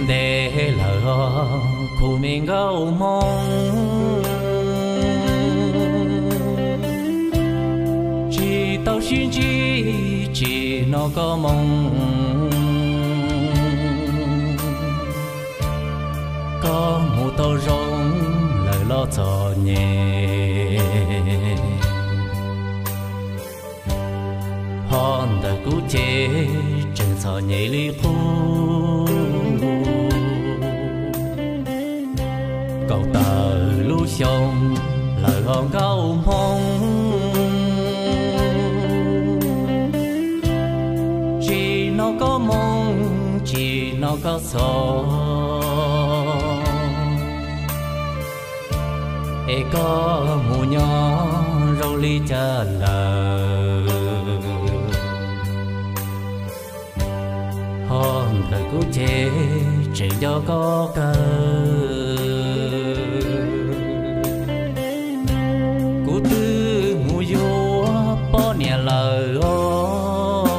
Tes lawm os kuv me nkauj Hmoob, tsis tau sib ntsib tsis hnov koj moo. Koj mus tau zoo lawm los txom nyem, ho ntawm kuv ces tseem txom nyem li qub. Kaum tawm lub xyoo lawm os nkauj Hmoob, tsis hnov koj moo, tsis hnov koj xov. Es koj mus nyob zoo li cas lawm? Ho ntawm kuv ces tseem nco koj kawg. Kuv twb mus yuav poj niam lawm os,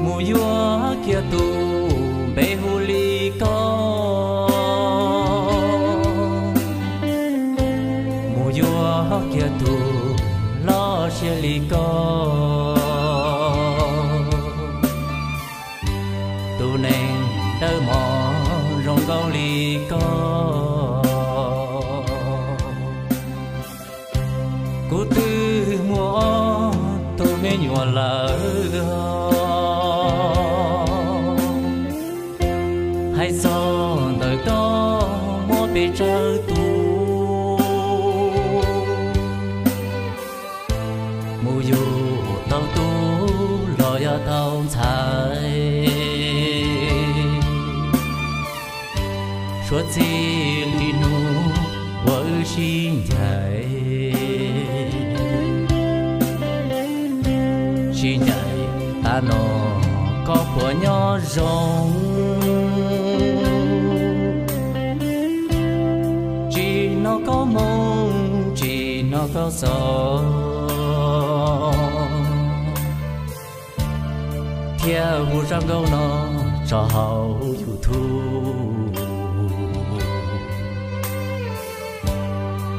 mus yuav kiag tus npe hu li koj, mus yuav kiag tus loj siab li koj. Tus neeg dawb mos zoo nkauj li koj, kuv twb muaj ob tug me nyuam lawm. Hais txog ntawm koj muaj pes tsawg tus, mus yug tau tub los yog tau ntxhais, suav txij li hnub uas wb sib ncaim. Sib ncaim tas no koj puas nyob zoo? Tsis hnov koj moo, tsis hnov koj xov, thiab hu zaj nkauj no tso hauv YouTube.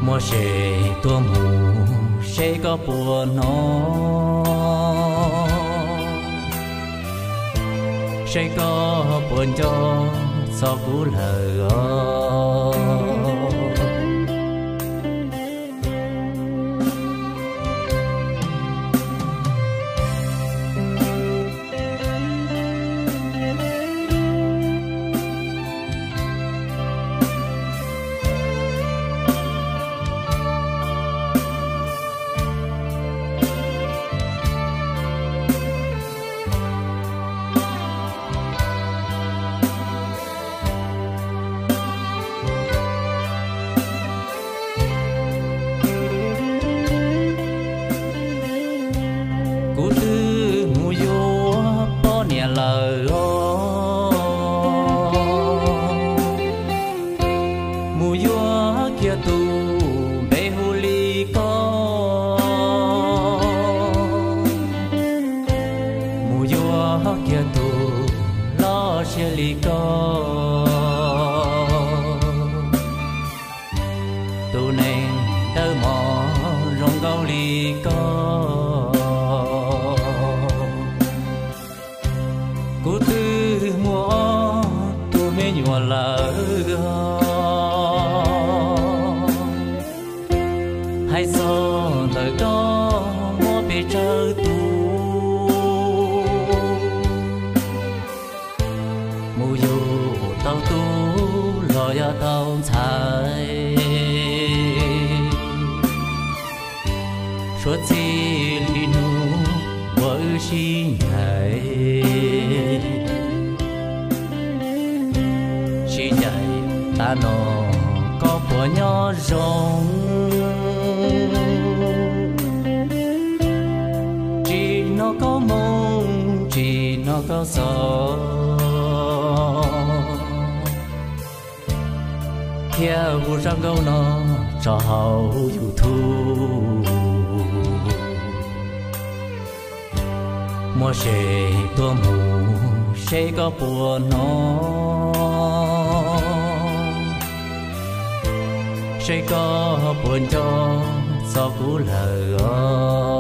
Muaj sev tuaj mus seb koj puas hnov, seb koj puas nco txog kuv lawm os. Kuv twb mus yuav poj niam lawm os, mus yuav kiag tus npe hu li koj, mus yuav kiag tus loj siab li koj. Tus neeg dawb mos zoo nkauj li koj, kuv twb muaj ob tug me nyuam lawm os. Hais txog ntawm koj muaj pes tsawg tus, mus yug tau tub los yog tau ntxhais, suav txij li hnub uas wb sib ncaim. Sib ncaim tas no koj puas nyob zoo? Tsis hnov koj moo, tsis hnov koj xov, thiab hu zaj nkauj no tso hauv YouTube. Muaj sev tuaj mus Seb koj puas hnov, seb koj puas nco txog kuv lawm os.